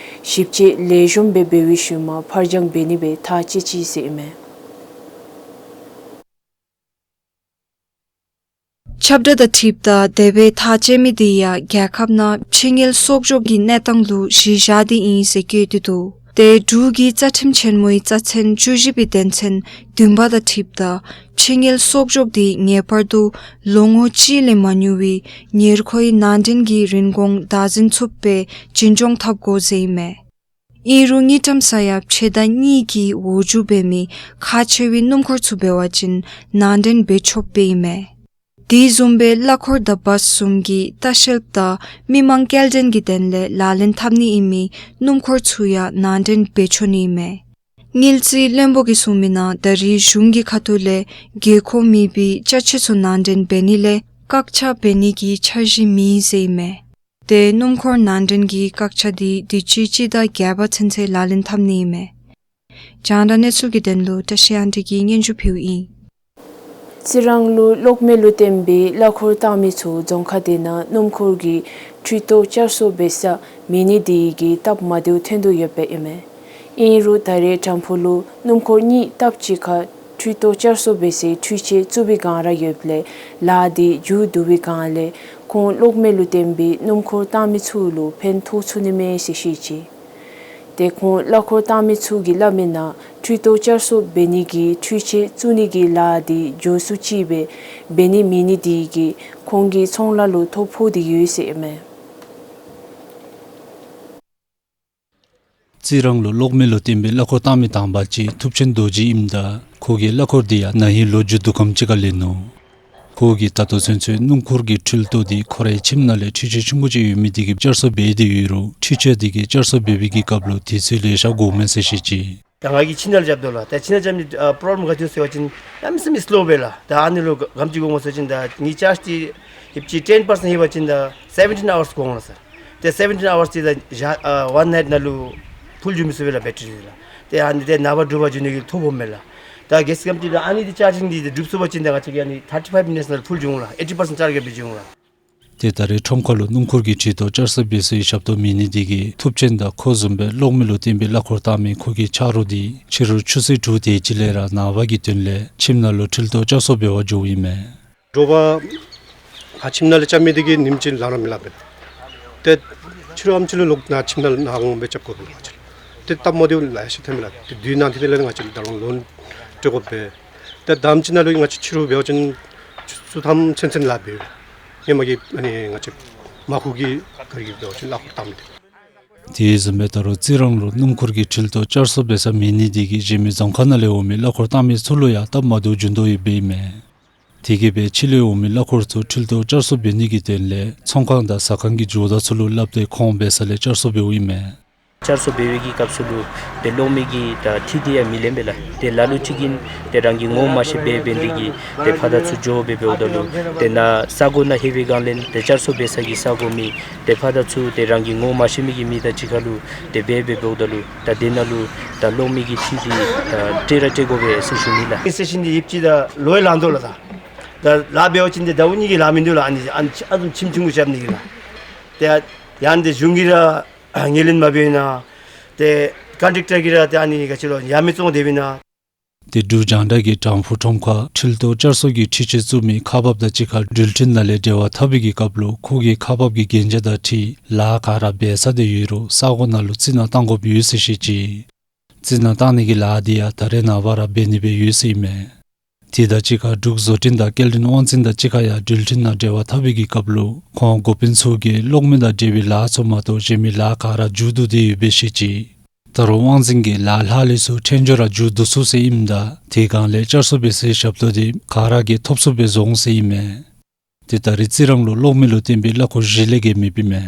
ཞིབ་དཔྱད་ལེགས་ཤོམ་སྦེ་འབད་བའི་ཤུལ་མ་ཕར་འགྱངས་འབད་ནི་སྦེ་ཐག་བཅད་ཅི་ཟེར་ཨིན་མས། ཁྱབ་བསྒྲགས་དང་འཁྲིལཝ་ད་དེ་སྦེ་ཐག་བཅད་མི་དེ་ཡང་རྒྱལ་ཁབ་ནང་ཕྱི་དངུལ་གསོག་འཇོག་གི་གནས་སྟངས་ལུ་གཞི་བཞག་སྟེ་ཨིན་ཟེར་བཀོད་དེ་འདུག། ཏེ་འབྲུག་གི་རྩ་ཁྲིམས་ཆེན་མོའི་རྩ་ཚན་བཅུ་བཞི་པའི་དོན་ཚན་བདུན་པ་དང་འཁྲིལཝ་ད་ཕྱི་དངུལ་གསོག་འཇོག་དེ་ངེས་པར་དུ་ལོ་ངོ་གཅིག་ལས་མ་ཉུང་བའི་ཉེར་མཁོའི་ནང་འདྲེན་གྱི་རིན་གོང་བདག་འཛིན་ཚུགསཔ་སྦེ་འཛིན་སྐྱོང་འཐབ་དགོ་ཟེར་ཨིན་མས། ཨིན་རུང་དངུལ་ཀྲམ་ས་ཡ་ཕྱེད་དང་གཉིས་ཀྱི་འོག་འཇུག་འབད་མི་ཁག་ཆེ་བའི་སྣུམ་འཁོར་ཚུ་འབད་བ་ཅིན་ནང་འདྲེན་འབད་ཆོགཔ་སྦེ་ཨིན་མས། དེ་བཟུམ་སྦེ་གླ་འཁོར་དང་བཱསི་བཟུམ་གྱི་ལྟ་བཤལཔ་དང་མི་མང་སྐྱེལ་འདྲེན་གྱི་དོན་ལས་ལག་ལེན་འཐབ་ནི་ཨིན་མི་སྣུམ་འཁོར་ཚུ་ཡང་ནང་འདྲེན་འབད་ཆོག་ནི་ཨིན་མས། དངུལ་རྩིས་བློན་པོ་གིས་གསུངས་མི་ནང་ད་རེས་གཞུང་གི་ཁ་ཐུག་ལས་དགོས་མཁོ་མེད་པའི་ཅ་ཆས་ཚུ་ནང་འདྲེན་འབད་ནི་ལས་བཀག་ཆ་འབད་ནི་གི་འཆར་གཞི་མེད་ཟེར་ཨིན་མས། ཏེ་སྣུམ་འཁོར་ནང་འདྲེན་གྱི་བཀག་ཆ་དེ་དུས་ཅི་སྤྱི་ཟླ་བརྒྱད་པ་ཚུན་ཚོད་ལག་ལེན་འཐབ་ནི་ཨིན་མས། རྒྱང་བསྒྲགས་གནས་ཚུལ་གྱི་དོན་ལུ་བཀྲ་ཤིས་དབང་འདུས་ཀྱིས་སྙན་ཞུ་ཕུལཝ་ཨིན། རྩི་རང་ལུ་གློག་མེ་ལུ་བརྟེན་པའི་གླ་འཁོར་བཏང་མི་ཚུ་རྫོང་ཁག་དེ་ནང་སྣུམ་འཁོར་གྱི་འཕྲུལ་ཐོག་བསྐྱར་གསོ་འབད་ས་མེད་ནི་དེ་གིས་སྟབས་མ་བདེཝ་ཐོན་དོ་ཡོདཔ་ཨིན་མས། ཨིན་རུང་ད་རེས་དྲམ་ཕུག་ལུ་སྣུམ་འཁོར་གཉིས་སྟབས་གཅིག་ཁར་འཕྲུལ་ཐོག་བསྐྱར་གསོ་འབད་སའི་འཕྲུལ་ཆས་བཙུགས་པའི་སྒང་ར་ཡོདཔ་ལས་ལཱ་དེ་མཇུག་བསྡུ་བའི་སྒང་ལས་ཁོང་གློག་མེ་ལུ་བརྟེན་པའི་སྣུམ་འཁོར་བཏང་མི་ཚུ་ལུ་ཕན་ཐོགས་ཚུགས་ནི་མས་ཟེར་བཤད་ཅི། ཏེ་ཁོང་གླ་འཁོར་བཏང་མི་ཚུ་གིས་སླབ་མིའི་ནང་འཕྲུལ་ཐོག་བསྐྱར་གསོ་འབད་ནི་གི་འཕྲུལ་ཆས་བཙུགས་ནི་གི་ལཱ་འདི་མགྱོགས་སུ་ཅིག་སྦེ་འབད་ནི་མེད་ནི་དེ་གིས་ཁོང་གི་ཚོང་ལཱ་ལུ་ཐོ་ཕོག་སྟེ་ཡོད་ཟེར་ཨིན་མས། རྩི་རང་ལུ་གློག་མེ་ལུ་བརྟེན་པའི་གླ་འཁོར་བཏང་མི་དང་པ་ཅིག་ཐུབ་ཆེན་རྡོ་རྗེ་ཨིནམ་ད་ཁོ་གིས་གླ་འཁོར་འདི་ཡང་ན་ཧིང་ལོ་མཇུག་བསྡུ་ཁམས་ཅིག་ཁར་ལེན་ནུག། ཁོ་གིས་ད་ལྟོ་ཚུན་ཚོད་སྣུམ་འཁོར་གྱི་འཕྲུལ་ཐོག་འདི་ཁོ་རའི་ཁྱིམ་ནང་ལས་འཕྲུལ་ཆས་ཆུང་ཀུ་ཅིག་ཡོད་མི་དེ་གིས་བསྐྱར་གསོ་འབད་དེ་ཡོད་རུང་འཕྲུལ་ཆས་དེ་གིས་བསྐྱར་གསོ་འབད་བའི་གི་སྐབས་ལུ་དུས་ཚོད་ལེ་ཤ་འགོརཝ་མས་ཟེར་བཤད་ཅི། ད་ང་གིས་ཁྱིམ་ནང་ལས་རྐྱབ་དོ་ལགས། ད་ཁྱིམ་ནང་རྐྱབ་ནི་ཨ་པོརོབ་ལེམ་ག་ཅི་ཟེར་བ་ཅིན་གནམ་མེད་ས་མེད་སི་ལོ་སྦེ་ལགས། ད་ཨ་ནི་ལུ་ག་ཅི་དགོ་སྨོ་ཟེར་བ་ཅིན་ད་ངེའི་ཅཱརཇ་འདི་ཧེབ་ཅིག་ཊེན་པར་སེནཊ་ཧེབ་པ་ཅིན་ད་སེ་བེན་ཊིན་ཨ་ཝརསི་དགོ་འོང་ལགས་སར། ཏེ་སེ་བེན་ཊིན་ཨ་ཝརསི་འདི་ད་ཝཱན་ནའིཊ་ནང་ལུ་ཕུལ་འགྱོ་མི་ཚུགས་པས་ལགས་བེ་ཊ་རི་འདི་ལགས། ཏེ་ཨ་ནི་འདི་ནངས་པ་དྲོ་པ་འགྱོ་ནི་གི་ཐོ་ཕོགཔ་མས་ལགས། ད་གལ་སྲིད་ག་ཅི་ལགས་ཨ་ནི་འདི་ཅཱར་ཇིང་འདི་འདི་གྲུབ་ཚུགས་པ་ཅིན་ད་ང་བཅས་ཀྱིས་ཨ་ནི་ཐར་ཊི་ཕའིབ་མི་ནིཊསི་ནང་ལུ་ཕུལ་འགྱོ་འོང་ལགས། ཨེ་ཊི་པར་སེནཊ་ཅཱརཇ་རྐྱབ་སྦེ་འགྱོ་འོང་ལགས། ཏེ་ད་རེས་ཁྲོམ་ཁ་ལུ་སྣུམ་འཁོར་གྱི་འཕྲུལ་ཐོག་བསྐྱར་གསོ་འབད་སའི་ཞབས་ཏོག་མེད་ནི་དེ་གིས་ཐུབ་ཆེན་དང་ཁོ་བཟུམ་སྦེ་གློག་མེ་ལུ་བརྟེན་པའི་གླ་འཁོར་བཏང་མི་ཁོ་གི་ཆ་རོགས་འདི་ཕྱི་རུ་ཆུ་ཚོད་དྲུག་དེ་ཅིག་ལས་ར་ནངས་པ་གི་དོན་ལས་ཁྱིམ་ནང་ལུ་འཕྲུལ་ཐོག་བསྐྱར་གསོ་འབད་བར་འགྱོཝ་ཨིན་མས། དྲོ་པ་ཁ་ཁྱིམ་ནང་ལས་རྐྱབ་མི་དེ་གིས་ཉིནམ་གཅིག་ལང་ར་མི་ལང་པས། ཏེ་ཕྱི་རུ་ཨམ་ཅིག་ལུ་ལོག་ནཱ་ཁྱིམ་ནང་ལུ་ནཱ་འོང་སྦེ་རྐྱབ་དགོ་པས་ང་བཅས། ཏེ་སྟབས་མ་བདེཝ་ལེ་ཤ་ཐོན་མས་ལགས། ཏེ་དུས་ནང་འདི་ལས་ང་བཅས་ད་རུང་ལོན་སྤྲོད་དགོ་པས། ཏེ་ཟླཝ་གཅིག་ནང་ལུ་ང་བཅས་ཕྱི་རུ་འབད་བ་ཅིན་ཆུ་ཚོད་ཐམ་ཚུན་ཚོད་ལཱ་འབད་ཡོད། ཧེ་མ་གི་ཨ་ནི་ང་བཅས་མར་ཁུ་གི་ག་ར་གི་འབད་བ་ཅིན་གླ་འཁོར་བཏང་མི་དེ། དེ་བཟུམ་སྦེ་ད་རུང་རྩི་རང་ལུ་སྣུམ་འཁོར་གྱི་འཕྲུལ་ཐོག་བསྐྱར་གསོ་འབད་ས་མེད་ནི་དེ་གིས་གཞན་མི་རྫོང་ཁག་ནང་ལས་འོང་མི་གླ་འཁོར་བཏང་མི་ཚུ་ལུ་ཡང་སྟབས་མ་བདེཝ་འབྱུང་དོ་ཡོདཔ་ཨིན་མས། དེ་གིས་སྦེ་ཕྱི་ལས་འོང་མི་གླ་འཁོར་ཚུ་འཕྲུལ་ཐོག་བསྐྱར་གསོ་འབད་ནི་གི་དོན་ལས་ཚོང་ཁང་དང་ཟ་ཁང་གི་ཇོ་བདག་ཚུ་ལུ་སླབ་སྟེ་ཁོང་འབད་ས་ལས་བསྐྱར་གསོ་འབདཝ་ཨིན་མས། བསྐྱར་གསོ་འབད་བའི་གི་སྐབས་སུ་ལུ་ཏེ་གློག་མེ་གི་ད་འཕྲུལ་འདི་ཡང་མི་ལེན་པས་ལགས། ཏེ་ལ་ལུ་ཅིག་གིས་ཏེ་རང་གི་ངོ་མ་ཤེས་པར་འབད་ནི་དེ་གིས་ཏེ་ཕར་དང་ཚུར་འགྱོ་སྦེ་འབདཝ་ད་ལུ་ཏེ་ནཱ་ས་གོ་ནང་ལྷོད་པའི་སྒང་ལས་ཏེ་བསྐྱར་གསོ་འབད་ས་གི་ས་གོ་མི་ཏེ་ཕར་དང་ཚུར་ཏེ་རང་གི་ངོ་མ་ཤེས་མི་གི་མི་དང་གཅིག་ཁར་ལུ་ཏེ་འབད་སྦེ་འབདཝ་ད་ལུ་ད་དེ་ནང་ལུ་ད་གློག་མེ་གི་འཕྲུལ་འདི་ད་སྤྲོད་ར་སྤྲོད་དགོ་པས་ཟེར་ཞུ་ནི་ལགས། ཨིན་ཟེར་ཞུ་ནི། ཧེབ་ཅིག་ད་ལོ་ཡང་ལང་དོ་ལགས། ད་ད་ལཱ་འབད་བ་ཅིན་ཏེ་ཟླཝ་གཉིས་ཀྱི་ལཱ་མིན་འདུག་ལགས། ཨ་ནི་ཨ་ནི་ཁྱིམ་ཆུང་ཀུ་རྐྱབ་ནི་གི་ལགས། ཏེ་ཡང་ཏེ་གཞུང་གིས་ར་ངོས་ལེན་མ་འབད་ནི་དང་ཏེ་ཀོན་ཊེཀ་ཊར་གྱིས་ར་ཏེ་ཨ་ནི་ག་ཅི་ལོ་ཡ་མེད་བཙོང་སྡོད་པས་ན། ཏེ་འབྲུག་རྒྱང་བསྒྲགས་ཀྱིས་དྲང་ཕུ་ཁྲོམ་ཁར་འཕྲུལ་ཐོག་བསྐྱར་གསོ་གི་འཕྲུལ་ཆས་བཙུགས་མི་ཁག་འབགཔ་དང་གཅིག་ཁར་འགྲུལ་འཕྲིན་ནང་ལས་འབྲེལ་བ་འཐབ་པའི་གི་སྐབས་ལུ་ཁོ་གིས་ཁག་འབགཔ་གི་གན་རྒྱ་དང་འཁྲིལ་ལཱ་ག་ར་འབད་ཚར་ཏེ་ཡོད་རུང་ས་གོ་ནང་ལུ་རྩི་ནག་བཏང་དགོཔ་ཡོད་ཟེར་བཤད་ཅི། རྩི་ནག་བཏང་ནི་གི་ལཱ་འདི་ཡང་ད་རེས་ནངས་པ་ར་འབད་ནི་སྦེ་ཡོད་ཟེར་ཨིན་མས། དེ་དང་གཅིག་ཁར་འབྲུག་བཟོ་སྐྲུན་དང་སྐྱེལ་འདྲེན་དབང་འཛིན་དང་གཅིག་ཁར་ཡང་འགྲུལ་འཕྲིན་ནང་འབྲེལ་བ་འཐབ་པའི་གི་སྐབས་ལུ་ཁོང་འགོ་དཔོན་ཚུ་གིས་གློག་མེ་དང་འབྲེལ་བའི་ལཱ་ཚུ་མ་གཏོགས་གཞན་མི་ལཱ་ག་ར་མཇུག་བསྡུ་སྟེ་ཡོདཔ་སྦེ་བཤད་ཅི། ད་རུང་དབང་འཛིན་གྱིས་ལཱ་ལྷག་ལུས་ཚུ་ཕྲན་བཅོས་ར་མཇུག་བསྡུ་ཚུགས་ཟེར་ཨིནམ་ད་དེ་སྒང་ལས་བསྐྱར་གསོ་འབད་སའི་ཞབས་ཏོག་དེ་ག་ར་གིས་ཐོབ་ཚུགསཔ་སྦེ་བཟོ་འོང་ཟེར་ཨིན་མས། ཏེ་ད་རེས་རྩི་རང་ལུ་གློག་མེ་ལུ་བརྟེན་པའི་གླ་འཁོར་བཞི་ལས་བརྒལ་མེདཔ་ཨིན་མས།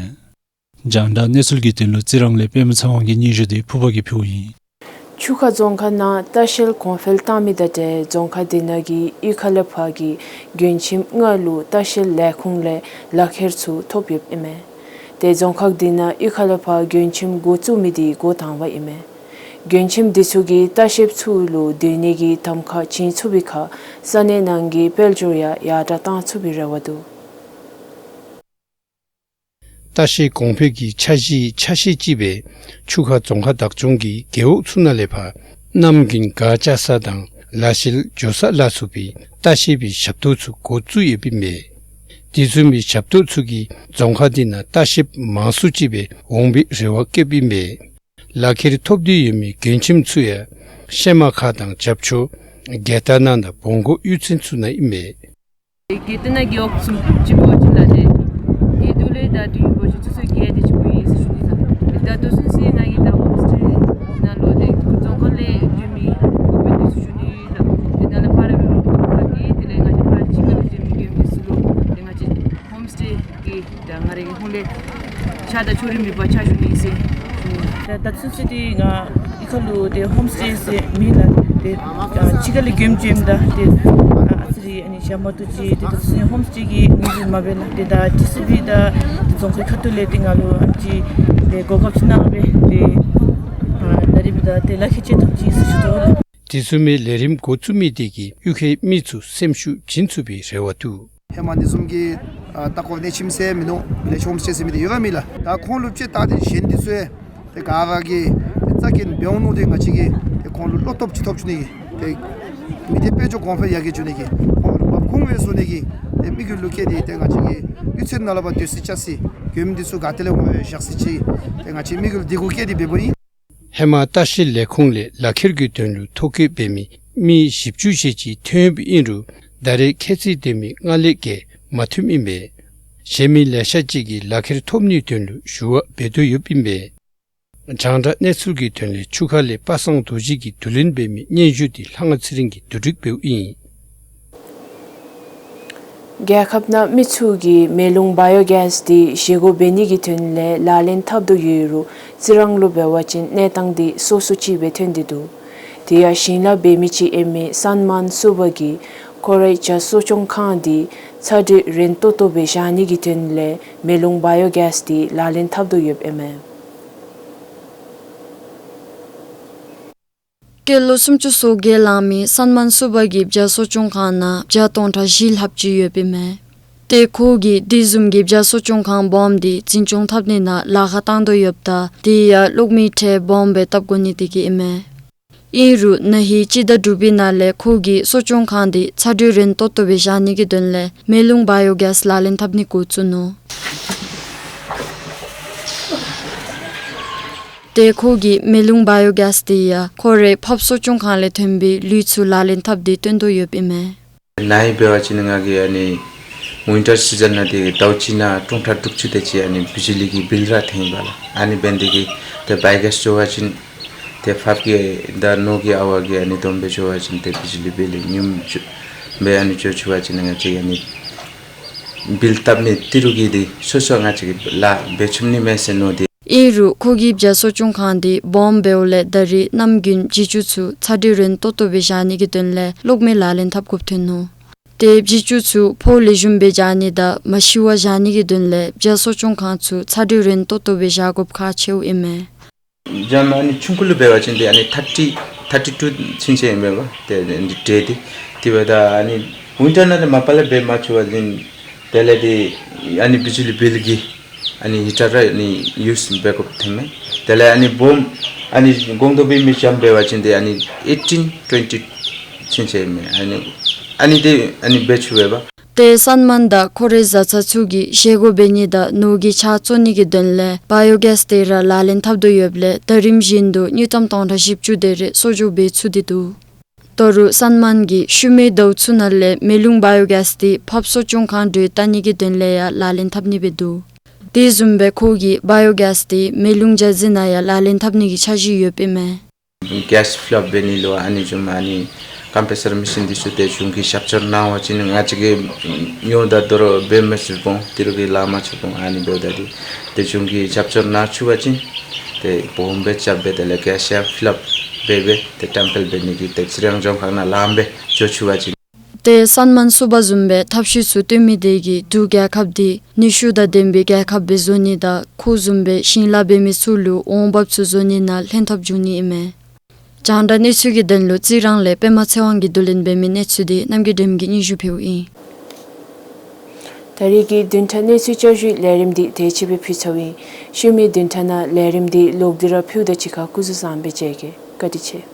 རྒྱང་བསྒྲགས་གནས་ཚུལ་གྱི་དོན་ལུ་རྩི་རང་ལས་པདྨ་ཚེ་དབང་གི་སྙན་ཞུ་དེ་ཕུརཔ་གིས་ཕུལཝ་ཨིན། ཆུ་ཁ་རྫོང་ཁག་ནང་ལྟ་བཤལ་གོང་འཕེལ་བཏང་མི་དང་འབྲེལ་རྫོང་ཁག་དེ་ནང་གི་གཡུས་ཁ་ལས་ཕར་གྱི་མགྱོན་ཁྱིམ་ལྔ་ལུ་ལྟ་བཤལ་ལས་ཁུངས་ལས་ལག་ཁྱེར་ཚུ་ཐོབ་ཡོདཔ་ཨིན་མས། ཏེ་རྫོང་ཁག་དེ་ནང་གཡུས་ཁ་ལས་ཕར་མགྱོན་ཁྱིམ་འགོ་བཙུགས་མི་དེ་འགོ་དང་པ་ཨིན་མས། མགྱོན་ཁྱིམ་དེ་ཚུ་གིས་ལྟ་བཤལཔ་ཚུ་ལུ་སྡོད་ནི་གི་གདམ་ཁ་བྱིན་ཚུགས་པའི་ཁར་ས་གནས་ནང་གི་དཔལ་འབྱོར་ཡང་ཡར་དྲག་བཏང་ཚུགས་པའི་རེ་བ་འདུག། ལྟ་བཤལ་གོང་འཕེལ་གྱི་འཆར་གཞིའི་ཆ་ཤས་ཅིག་སྦེ་ཆུ་ཁ་རྫོང་ཁག་བདག་སྐྱོང་གི་རྒེད་འོག་ཚུ་ནང་ལས་ཕར་གནམ་དགུན་སྒར་བཅའ་ས་དང་ལག་ཤེས་འགྱོ་ས་ལ་སོགས་པའི་ལྟ་བཤལ་པའི་ཞབས་ཏོག་ཚུ་འགོ་བཙུགས་ཡོདཔ་ཨིན་མས། དེ་བཟུམ་མའི་ཞབས་ཏོག་ཚུ་གིས་རྫོང་ཁག་འདི་ནང་ལྟ་བཤལཔ་མང་སུ་ཅིག་སྦེ་འོང་པའི་རེ་བ་བསྐྱེདཔ་ཨིན་མས། ལག་ཁྱེར་ཐོབ་སྟེ་ཡོད་མི་མགྱོན་ཁྱིམ་ཚུ་ཡང་ཤན་མ་ཁ་དང་བྱབ་ཆོས་རྒྱལ་ཐང་ནང་དང་བོང་སྒོ་གཡུས་ཚན་ཚུ་ནང་ཨིན་མས། གི་ཏེ་ནཱ་གི་འོག་གསུམ་ཅིག་འབད་བ་ཅིན་ལགས་ཏེ་གི་དུས་ལས་ད་དུས་འབད་བ་ཅིན་ཆུ་ཚོད་བརྒྱད་དེ་ཅིག་འགོར་ཡི་ཟེར་ཞུ་ནི་ལགས། ད་ལྟོ་ཚུན་ཚོད་ང་གིས་ད་ཧོམ་སི་ཊེ་ནང་ལུ་ཏེ་རྫོང་ཁག་ལས་བྱོན་མི་འགོ་དཔོན་འདི་ཚུ་ཞུ་ནི་ལགས། ཏེ་ནཱ་ལས་ཕར་ར་འབད་རུང་ཕར་གྱི་དེ་ལས་ང་བཅས་ཕར་ཕྱི་ཁ་ལས་བྱོན་མི་གི་མི་ཚུ་ལུ་ཏེ་ང་བཅས་ཧོམ་སི་ཊེ་གི་ད་ང་རའི་ཧོངས་ལས་ཕྱག་དང་ཕྱོགས་རིས་མེད་པར་ཕྱག་ཞུ་ནི་ཨིན་ཟེར་ཞུ་ནི། ད་ད་ཚུན་ཚོད་འདི་ང་གཡུས་ཁ་ལུ་ཏེ་ཧོམ་སི་ཊེ་ཟེར་མེད་ལགས། ཏེ་ཕྱི་ཁ་ལས་བྱོནམ་བྱོནམ་ད་ཏེ་ཨ་ཙི་རེ་ཨ་ནི་བཞག་མ་བཏུབ་ཅི། ཏེ་ད་ཚུན་ཧོམ་སི་ཊེ་གི་ངོས་འཛིན་མ་འབད་ལགས། ཏེ་ད་ཏེ་སི་བི་ད་ཏེ་རྫོང་ཁའི་ཁ་ཐུག་ལས་ཏེ་ང་ལུ་ཨ་ཙི་ཏེ་གོ་སྐབས་ཅིག་གནང་སྦེ་ཏེ་ཨ་ད་རིས་འབདཝ་ད་ཏེ་ལག་ཁྱེར་ཅིག་ཐོབ་ཅི་ཟེར་ཞུ་དོ་ལགས། དེ་བཟུམ་མའི་ལས་རིམ་འགོ་བཙུགས་མི་དེ་གིས་གཡུས་ཁའི་མི་ཚུ་སེམས་ཤུགས་བྱིན་ཚུགས་པའི་རེ་བ་འདུག། ཧེ་མ་འདི་བཟུམ་གྱི་ཨ་ལྟ་སྐོར་གནས་ཁྱིམ་ཟེར་མིན་འདུག། ལེགས་ཤོམ་ཧོམ་སི་ཊེ་ཟེར་མི་འདི་ཡོད་ག་མེད་ལགས། ད་ཁོང་ལུ་ཅིག་བལྟ་སྟེ་གཞན་འདི་ཚུ་ཡང་ཏེ་ག་ར་གིས་ཏེ་རྩ་འགེངས་འབད་འོང་མནོ་སྟེ་ང་བཅས་ཀྱིས་ཏེ་ཁོང་ལུ་བློ་སྟོབས་ཅིག་ཐོབ་བཅུག་ནི་གི་ཏེ་མི་སྡེ་དཔལ་འབྱོར་གོང་འཕེལ་ཡར་རྒྱས་འགྱོ་ནི་གི་ཁོང་ལུ་འབབ་ཁུངས་སྦེ་བཟོ་ནི་གི་ཏེ་དམིགས་ཡུལ་ལུ་བསྐྱེད་དེ་ཏེ་ང་བཅས་ཀྱིས་གཡུས་ཚན་ནང་ལས་ཕར་སྡོད་ས་བཅའ་ས་མགྱོནམ་འདི་ཚུ་ག་ཏེ་ལས་འོང་བཞག་ས་ཅིག་ཏེ་ང་བཅས་དམིགས་ཡུལ་འདི་གུ་བསྐྱེད་དེ་འབདཝ་ཨིན། ཧེ་མ་ལྟ་བཤལ་ལས་ཁུངས་ལས་ལག་ཁྱེར་གྱི་དོན་ལུ་ཐོ་བཀོད་འབད་མི་མི་བཞི་བཅུ་ཞེ་གཅིག་ཐོན་ཡོདཔ་ཨིན་རུང་ད་རེས་ཁྱད་ཚད་ལྡན་མི་ལྔ་ལས་བརྒལ་མ་ཐོནམ་ཨིན་པས། གཞན་མི་ལེ་ཤ་ཅིག་གིས་ལག་ཁྱེར་ཐོབ་ནིའི་དོན་ལུ་ཞུ་བ་འབད་དོ་ཡོདཔ་ཨིན་པས། རྒྱང་བསྒྲགས་གནས་ཚུལ་གྱི་དོན་ལས་ཆུ་ཁ་ལས་པ་སངས་རྡོ་རྗེ་གིས་བསྡུ་ལེན་འབད་མི་སྙན་ཞུ་འདི་ལྷ་དབང་ཚེ་རིང་གིས་བསྡུ་སྒྲིག་འབདཝ་ཨིན། རྒྱལ་ཁབ་ནང་མི་ཚུ་གིས་མེ་རླུང་བཱ་ཡོ་གེསི་འདི་བཞེས་སྒོ་འབད་ནི་གི་དོན་ལས་ལག་ལེན་འཐབ་དོ་ཡོད་རུང་རྩི་རང་ལུ་འབད་བ་ཅིན་གནས་སྟངས་འདི་སོ་སོ་ཅིག་སྦེ་ཐོན་ཏེ་འདུག། དེ་ཡང་ཞིང་ལཱ་འབད་མི་ཅིག་ཨིན་མི་སན་མཱན་སུ་བ་གིས་ཁོ་རའི་བྱ་གསོ་སྐྱོང་ཁང་འདི་ཚ་དྲོད་རན་ཏོག་ཏོ་སྦེ་བཞག་ནི་གི་དོན་ལས་མེ་རླུང་བཱ་ཡོ་གེསི་འདི་ལག་ལེན་འཐབ་དོ་ཡོདཔ་ཨིན་མས། སྐྱེས་ལོ་སུམ་ཅུ་སོ་བརྒྱད་ལང་མི་སན་མཱན་སུ་བ་གི་བྱ་གསོ་སྐྱོང་ཁང་ནང་བྱ་སྟོང་ཕྲག་བཞི་ལྷགཔ་ཅིག་ཡོདཔ་ཨིན་མས། ཏེ་ཁོ་གིས་དེ་བཟུམ་གྱི་བྱ་གསོ་སྐྱོང་ཁང་སྦོམ་འདི་འཛིན་སྐྱོང་འཐབ་ནི་ནང་ལཱ་ཁག་བཏང་དོ་ཡོདཔ་ད་དེ་ཡང་གློག་མེའི་ཁྲལ་སྦོམ་སྦེ་བཏབ་དགོ་ནི་དེ་གིས་ཨིན་མས། ཨིན་རུང་ན་ཧིང་སྤྱི་ཟླ་དྲུག་པའི་ནང་ལས་ཁོ་གིས་གསོ་སྐྱོང་ཁང་འདི་ཚ་དྲོད་རན་ཏོག་ཏོ་སྦེ་བཞག་ནི་གི་དོན་ལས་མེ་རླུང་བཱ་ཡོ་གེསི་ལག་ལེན་འཐབ་ནི་འགོ་བཙུགས་ནུག། ཏེ་ཁོ་གིས་མེ་རླུང་བཱ་ཡོ་གེསི་དེ་ཡང་ཁོ་རའི་ཕགཔ་གསོ་སྐྱོང་ཁང་ལས་ཐོན་པའི་ལུད་ཚུ་ལག་ལེན་འཐབ་སྟེ་བཏོན་དོ་ཡོདཔ་ཨིན་མས། ནཱ་ཧིང་འབད་བ་ཅིན་ང་གིས་ཨ་ནི་ཝིན་ཊར་སི་ཛན་ནང་འདི་ཟླཝ་གཅིག་ནང་སྟོང་ཕྲག་དྲུག་ཅུ་དེ་ཅིག་ཨ་ནི་བི་ཇི་ལི་གི་བིལ་ར་འཐོན་པས་ལགས། ཨ་ནི་འབད་ནི་དེ་གིས་ཏེ་བཱ་ཡོ་གེསི་འགྱོ་བ་ཅིན་ཏེ་ཕགཔ་གི་དང་ནོར་གྱི་ཨ་ཝ་གི་ཨ་ནི་བསྡོམས་སྦེ་འགྱོ་བ་ཅིན་ཏེ་བི་ཇི་ལི་བིལ་ཉུངམ་ཅིག་སྦེ་ཨ་ནི་འགྱོ་ཚུགས་པ་ཅིན་ང་བཅས་ཨ་ནི་བིལ་བཏབ་ནི་ཏི་རུ་གི་འདི་སོ་སོ་ང་བཅས་ཀྱིས་ལཱ་འབད་ཚུགས་ནི་མས་ཟེར་མནོ་སྟེ། ཨིན་རུང་ཁོ་གི་བྱ་གསོ་སྐྱོང་ཁང་འདི་སྦོམ་འབདཝ་ལས་ད་རེས་གནམ་དགུན་བྱི་ཅུང་ཚུ་ཚ་དྲོད་རན་ཏོག་ཏོ་སྦེ་བཞག་ནི་གི་དོན་ལས་གློག་མེ་ལག་ལེན་འཐབ་དགོཔ་ཐོན་ནུག། ཏེ་བྱི་ཅུང་ཚུ་ཕོཝ་ལེགས་ཤོམ་སྦེ་རྒྱག་ནི་དང་མ་ཤི་བར་བཞག་ནི་གི་དོན་ལས་བྱ་གསོ་སྐྱོང་ཁང་ཚུ་ཚ་དྲོད་རན་ཏོག་ཏོ་སྦེ་བཞག་དགོཔ་ཁག་ཆེཝ་ཨིན་མས། འཇམ་ཨ་ནི་ཆུང་ཀུ་ལུ་འབད་བ་ཅིན་ཏེ་ཨ་ནི་ཐར་ཊི་ཐར་ཊི་ཊུ་ཚུན་ཚོད་ཨིན་པས་པ། ཏེ་ཨ་ནི་ཌེ་འདི་དེ་འབདཝ་ད་ཨ་ནི་ཝིན་ཊར་ནང་ཏེ་མ་པ་ལས་འབད་མ་ཚུགས་པ་ཅིན་དེ་ལས་ཏེ་ཨ་ནི་བི་ཇི་ལི་བིལ་གྱི་ཨ་ནི་ཧི་ཊར་ར་ཨ་ནི་ཡུསི་འབད་དགོཔ་ཐོན་མས། དེ་ལས་ཨ་ནི་སྦོམ་ཨ་ནི་གོང་དུ་འབད་མི་འཇམ་འབད་བ་ཅིན་ཏེ་ཨ་ནི་ཨེ་ཊིན་ཊུ་ཝེན་ཊི་ཚུན་ཚོད་ཨིན་མས། ཨ་ནི་ཨ་ནི་ཏེ་ཨ་ནི་འབད་ཚུགས་པས་པ། ཏེ་སན་མཱན་དང་ཁོ་རའི་བཟའ་ཚང་ཚུ་གིས་བཞེས་སྒོ་འབད་ནི་དང་ནོར་གྱི་ཆརཔ་བཙོ་ནི་གི་དོན་ལས་བཱ་ཡོ་གེསི་དེ་ར་ལག་ལེན་འཐབ་དོ་ཡོདཔ་ལས་ད་རིམ་བཞིན་དུ་དངུལ་ཀྲམ་སྟོང་ཕྲག་བཞི་བཅུ་དེ་རེ་གསོག་འཇོག་འབད་ཚུགས་ཏེ་འདུག། ད་རུང་སན་མཱན་གྱིས་ཤུལ་མའི་ཟླཝ་ཚུ་ནང་ལས་མེ་རླུང་བཱ་ཡོ་གེསི་དེ་ཕགཔ་གསོ་སྐྱོང་ཁང་འགྲོས་བཏང་ནི་གི་དོན་ལས་ཡང་ལག་ལེན་འཐབ་ནི་སྦེ་འདུག། དེ་བཟུམ་སྦེ་ཁོ་གིས་བཱ་ཡོ་གེསི་དེ་མེ་རླུང་རྒྱག་རྩིས་ནང་ཡང་ལག་ལེན་འཐབ་ནི་གི་འཆར་གཞི་ཡོདཔ་ཨིན་མས། གེསི་ཕི་ལབ་འབད་ནི་ལུ་ཨ་ནི་བཟུམ་ཨ་ནི་ཀམ་པྲེ་སར་མེ་ཤིན་འདི་ཚུ་ཏེ་གཞུང་གིས་རྒྱབ་སྐྱོར་གནང་བ་ཅིན་ང་བཅས་ཀྱིས་ཉོ་ད་དོ་རུང་འབད་མི་ཚུགས་འོང་། ཏི་རུ་གི་ལཱ་མ་ཚུགས་འོང་། ཨ་ནི་འབདཝ་ད་འདི་ཏེ་གཞུང་གིས་རྒྱབ་སྐྱོར་གནང་ཚུགས་པ་ཅིན་ཏེ་སྦོམ་སྦེ་རྐྱབ་སྦེ་དེ་ལས་གེསི་ཕི་ལབ་འབད་སྦེ་ཏེ་ཊེམ་པལ་འབད་ནི་གི་ཏེ་རྩི་རང་ལྗོངས་ཁག་ནང་ལཱ་འབད་འགྱོ་ཚུགས་པ་ཅིན། ཏེ་སན་མཱན་སུ་བ་བཟུམ་སྦེ་ཐབས་ཤེས་ཚུ་སྟོན་མི་དེ་གིས་འབྲུག་རྒྱལ་ཁབ་འདི་ནུས་ཤུགས་དང་ལྡན་པའི་རྒྱལ་ཁབ་སྦེ་བཟོ་ནི་དང་ཁོ་བཟུམ་སྦེ་ཞིང་ལཱ་འབད་མི་ཚུ་ལུ་འོང་འབབ་ཚུ་བཟོ་ནི་ནང་ལྷན་ཐབས་འབྱུང་ནི་ཨིན་མས། རྒྱང་བསྒྲགས་གནས་ཚུལ་གྱི་དོན་ལུ་རྩི་རང་ལས་པདྨ་ཚེ་དབང་གིས་བསྡུ་ལེན་འབད་མི་གནས་ཚུལ་འདི་རྣམ་རྒྱལ་སྒྲོལམ་གིས་སྙན་ཞུ་ཕུལཝ་ཨིན། ད་རིས་ཀྱི་བདུན་ཕྲག་གནས་ཚུལ་བསྐྱར་ཞུའི་ལས་རིམ་འདི་དེ་ཅིག་སྦེ་ཕུལ་ཚརཝ་ཨིན། ཤུལ་མའི་བདུན་ཕྲག་ནང་ལས་རིམ་འདི་ལོག་སྟེ་ར་ཕུལཝ་ད་གཅིག་ཁར་སྐུ་གཟུགས་བཟང་པོ་སྦེ་མཇལ་གེ། བཀའ་དྲིན་ཆེ།